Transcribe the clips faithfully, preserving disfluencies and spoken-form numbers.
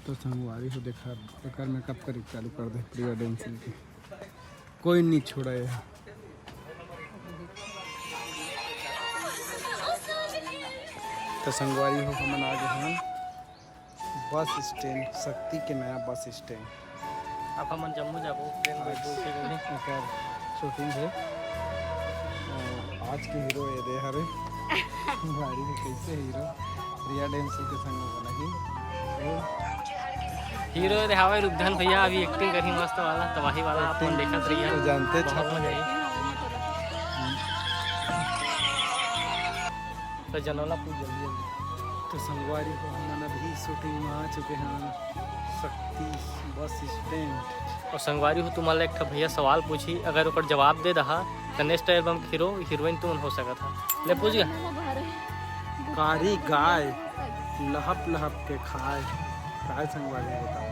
तो संगवारी हो, देखा, एकर मेकअप करे चालू कर दे, प्रिया डांसिंग के। कोई नहीं छोड़ा ये। तो संगवारी हो, हमन आ गए हैं बस स्टैंड, शक्ति के नया बस स्टैंड। अब हमन जम्मो जाबो, ट्रेन में आज बैठ के। एकर शूटिंग है। अ, आज के हीरो ये दे हरे। भारी है, कैसे हीरो? रिया डांसिंग के संग में बना ही। हीरो ये दे हवे रुपधन भैया, अभी एक्टिंग करही मस्त वाला, तबाही वाला, आप मन देखत रहिए। तो जानते बहुत छप मजा आई। तो जनौला पूछ जल्दी जल्दी। तो संगवारी हो, हमन अभी शूटिंग में आ चुके हैं, शक्ति बस स्टैंड। और संगवारी हो, तुम्हारा एक ठा भैया सवाल पूछी, अगर ओकर जवाब दे दहा, तो नेक्स्ट एल्बम के हीरो हीरोइन तुमन हो सकत हा। ले पूछ गया। कारी गाय लहप लहप के खाए, काय संगवारी हो, बताओ।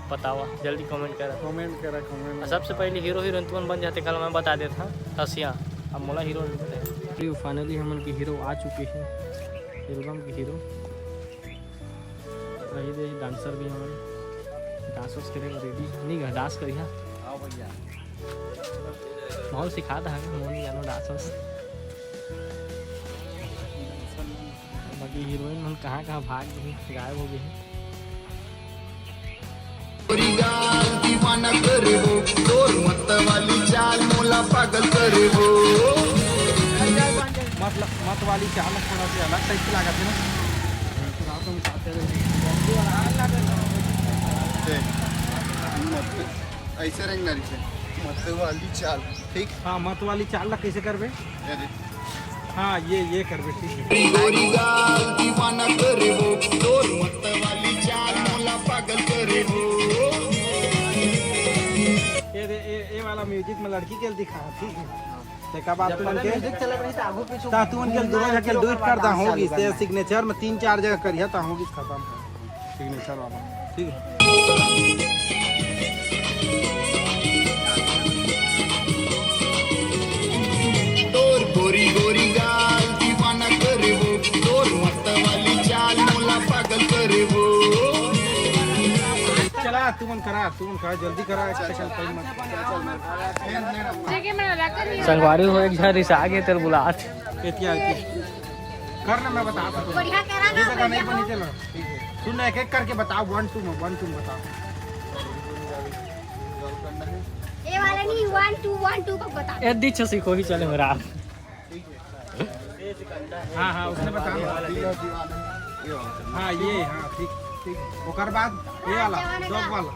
बतावा, जल्दी कमेंट करा। कमेंट करा, कमेंट। सबसे पहले हीरो हीरोइन तुमन बन जाते, कल मैं बता देता हंसिया, अब मोला हीरो नहीं बताया। फाइनली हमन के हीरो आ चुके हैं, एल्बम के हीरो। वही दे डांसर भी हमारे डांस वांस करे रेडी नहीं गा, डांस करिया। आओ भैया। माहौल सिखा दहा, मोहन जानो डांस वांस। बाकी हीरोइन मन कहाँ कहाँ भाग गई, गायब हो गई। गोरी गाल दीवाना करे वो, तोर मत वाली चाल मोला पागल करे वो। मत, मत वाली चाल थोड़ा सा अलग टाइप की लागत है ना। रात में खाते हुए। ऐसे रंग ना रिसे। मत वाली चाल, ठीक? हाँ, मत वाली चाल ला कैसे करबे? अरे। हाँ, ये, ये करबे, ठीक है। गोरी गाल दीवाना करे वो, तोर मत वाली चाल मोला पागल करे वो। ये दे, ये, ये वाला म्यूजिक में लड़की के दिखा, ठीक है। तेका बाद जब तू पहले उनके, म्यूजिक चलत रही, तो आगू पीछू ता तू उनके घूमना दोनों जगह के ओकर डुएट बाद कर दा डांस होगी, चालू ते करना। सिग्नेचर में तीन चार जगह करिया, ता होगी खत्म। सिग्नेचर वाला, ठीक है। तोर गोरी गोरी गाल दीवाना करे वो, तोर मत वाली चाल मोला पागल करे वो। चला, तुमन करा, तुमन करा, जल्दी करा, एक सेकंड टाइम मत। संगवारी हो, एक झन रिसा गे, तेल बुलात। एतिया, एतिया। कर ना, मैं बता सकता हूँ। बढ़िया करा ना, ये जगह नहीं बढ़िया बनी, हो। चलो। सुन ना, एक एक करके बताओ, वन टू में, वन टू में बताओ। ये वाला नहीं, वन टू, वन टू को बता। ए, दीक्षा सीखो ही चले मेरा। हाँ, हाँ, उसने बताया। हाँ, ये, हाँ, ठीक, ठीक। ओकर बाद ये वाला, डॉग वाला।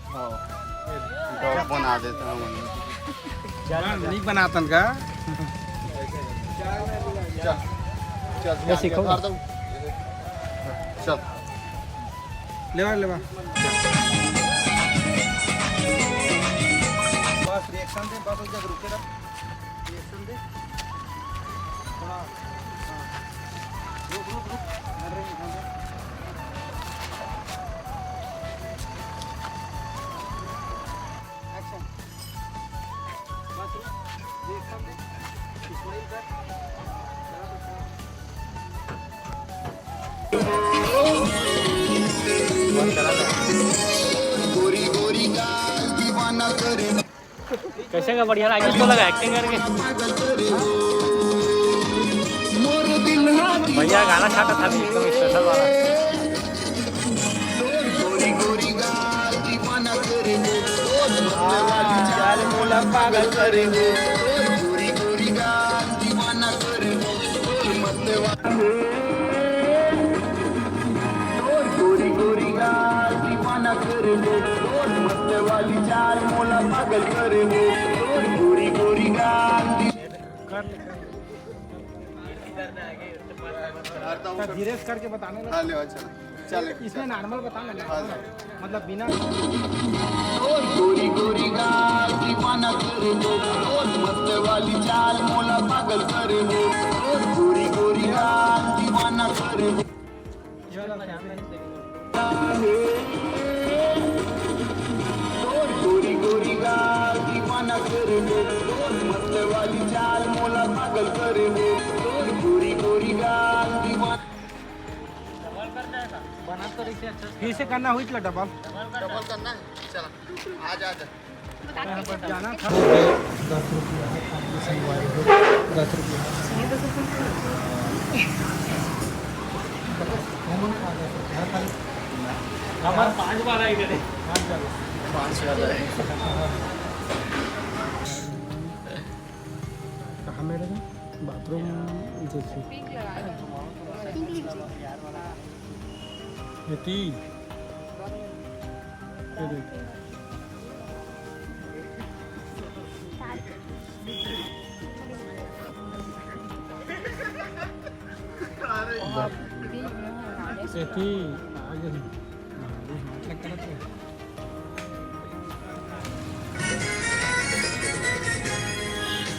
हाँ, डॉग बना देता हूँ। हाँ, नहीं बनातन का। चल, चल, ये सीखो। चल। लेवा, लेवा। बस रिएक्शन दे, बस एक जगह रुके रह। रिएक्शन दे। थोड़ा, हाँ। रुक, रुक, रुक। एक्शन। बस रुक। रिएक्शन दे। स्माइल कर। कैसे का बढ़िया लागिस तो लगा एक्टिंग करके। भैया गाना छाटा था अभी एकदम स्पेशल वाला। धीरे से करके बताने लगा। हाँ, ले, अच्छा। चल, इसमें चल। नॉर्मल बताना ना। हाँ, ले। मतलब बिना फिर से करना हुई तो डबल। डबल करना है, चला, आ जा, आ जा। बस जाना था। दस रुपया है, खाली संगवारी हो, दस रुपया। हमारे पाँच बार आई गए। पाँच बार। पाँच बार आई। कहाँ मेरे को? बाथरूम देखिए। पिंक लगा दो। Pink lipstick. ये ती। ये देख। ये ती। आगे।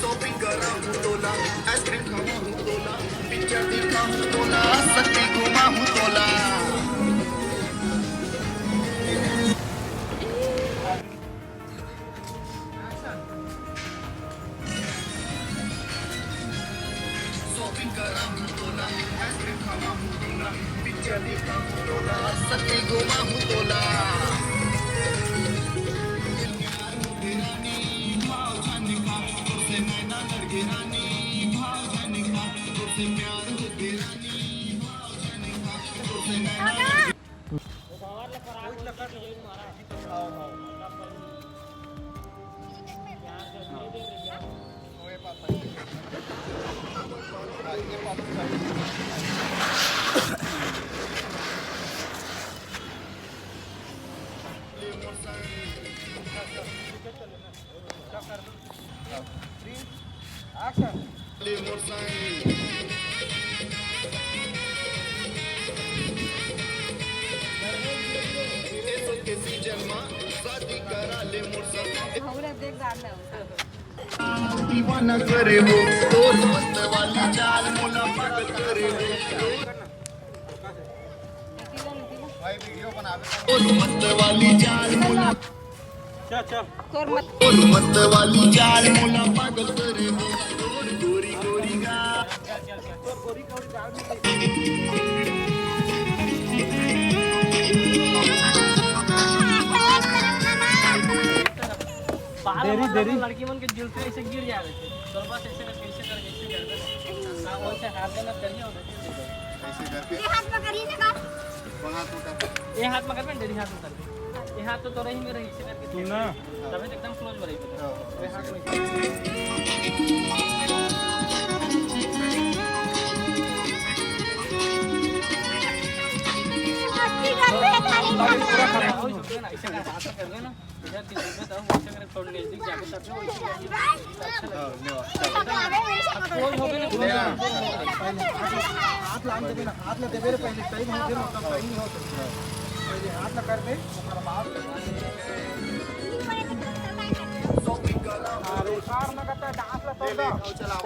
शॉपिंग करा हूँ तोला, आइसक्रीम खावा हूँ तोला, पिक्चर देखा हूँ तोला, सत्ती घुमा हूँ तोला। शॉपिंग करा हूँ तोला, आइसक्रीम खावा हूँ तोला, पिक्चर देखा हूँ तोला, सत्ती घुमा हूँ तोला। हमरा देख रहा है। दीवाना करे वो, तोर मस्त वाली चाल मोला पागल करे वो। भाई, वीडियो बनावे। तोर मस्त वाली चाल मोला। चल, चल। तोर मत। तोर मस्त वाली चाल मोला पागल करे वो। तोर गोरी गोरी गाल। बाल देरी, हमार देरी। लड़की मन के जुल्फे ऐसे गिर जावे थे। तोर बस ऐसे करके, ऐसे करके, ऐसे करके। हाँ, वैसे हाथ में मत करिए, वो देखिए, देखिए। ऐसे करके। ये हाथ पकड़िए ना, बस। वो हाथ में कर। ये हाथ में कर, डेढ़ी हाथ में कर। ये हाथ तो तोरा ही में रही, ऐसे करके। तू ना। तभी तो एकदम क्लोज हो रही है। हाँ, ये हाथ में। पूरा खत्म। ऐसे कर, ऐसे कर लेना। इधर की जरूरत है, वो ऐसे करे, थोड़ा नजदीक जाके तब वो ऐसे करे। हाँ, ले आओ, चलो। क्लोज हो गए ना, ले आओ। हाथ ला देबे ना, हाथ ला देबे रे, पहले टाइम हो गया, मतलब टाइम नहीं हो सकता। पहले हाथ ला कर दे, ओकर बाद। अरे, कार में कहता है, डांस ला तोड़ दो। चलाओ।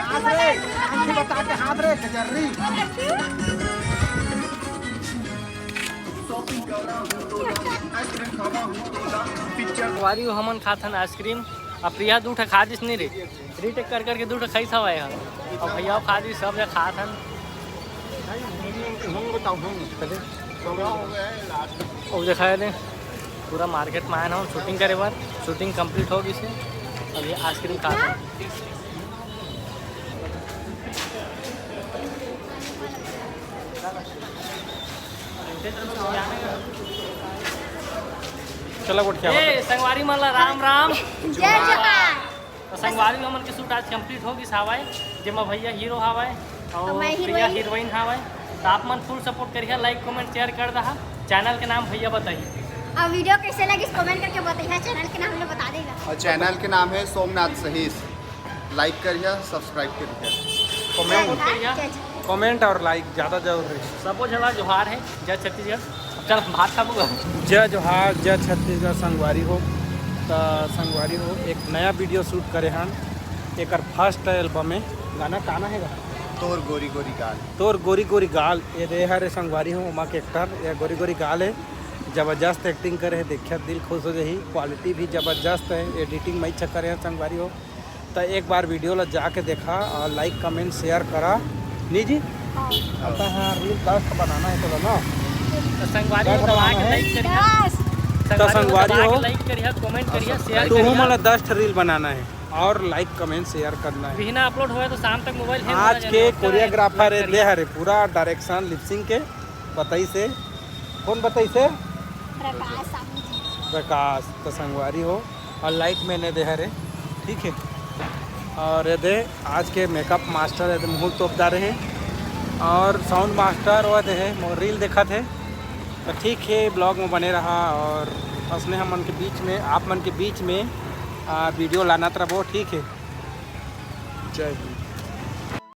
हाथ रे, आंखी बता के हाथ रे, गजर्री। संगवारी हो, हमन खाथन आइसक्रीम। अब प्रिया दू ठा खा दिस नहीं रे, रीटेक कर करके दू ठा खाई था भाई। अब भैया खा दिस, सब जगह खाथन। हम बताओ, हम। अउ देखा हे, पूरा मार्केट में आए ना हम शूटिंग करे बर। शूटिंग कंप्लीट हो गई से, अब ये आइसक्रीम खा रहे हैं। चलो, गोठिया ए, संगवारी मन ला राम राम। जय जोहार। तो संगवारी हो, हमन के शूट आज कंप्लीट हो गिस हावय, जेमा भैया हीरो हावय और मैं प्रिया हीरोइन। हीरोइन हावय। तो आप मन फुल सपोर्ट करिहा, लाइक, कमेंट, शेयर कर दहा। चैनल के नाम भैया बताइए। और वीडियो कैसे लगिस कमेंट करके बताइए, चैनल के नाम हमने बता देगा। और चैनल के नाम है सोमनाथ सहीस। लाइक करिहा, सब्सक्राइब करिहा। कमेंट, कमेंट और लाइक ज़्यादा जरूरी है। सबो झला जोहार है, जय छत्तीसगढ़। चल, भात खाबो गा। जय जोहार, जय छत्तीसगढ़ संगवारी हो। त संगवारी हो, एक नया वीडियो शूट करे हन। एकर फर्स्ट एल्बम में गाना का नाम है गा? तोर गोरी गोरी गाल। तोर गोरी गोरी गाल। ये दे हरे संगवारी हो, ओमा के एक्टर, ये गोरी गोरी गाल है। जबरदस्त एक्टिंग करे हे, देखिया दिल खुश हो जाही। क्वालिटी भी जबरदस्त हे, एडिटिंग मैं अच्छा करे हे संगवारी हो। त एक बार वीडियो ला जाके देखा और लाइक कमेंट शेयर करा। नी जी? हाँ। अब तो हाँ रील दस ठो बनाना हे तोला ना। तो संगवारी हो, क्या दबा बनाना के है? लाइक करिहा। बस। तो संगवारी दबा हो, के लाइक करिहा, कमेंट करिहा, शेयर तुहू करिहा। मन ला दस ठो रील बनाना हे और लाइक कमेंट शेयर करना हे। बिहना अपलोड होए तो शाम तक मोबाइल हैंग आज होना के जाए, कोरियोग्राफर लाइक हे करिहा। दे हरे पूरा डायरेक्शन लिपसिंग के बताइस हे। कौन बताइस हे? प्रकाश साहू जी। प्रकाश। तो संगवारी हो और लाइक मैंने दे हरे, ठीक है। और ये दे आज के मेकअप मास्टर हे दे मुहुल तोपदार हे और साउंड मास्टर वो दे हे मोर रील देखत हे। तो ठीक है, ब्लॉग में बने रहा और असने हमन के बीच में, आप मन के बीच में आ, वीडियो लानत रहो, ठीक है। जय हिंद।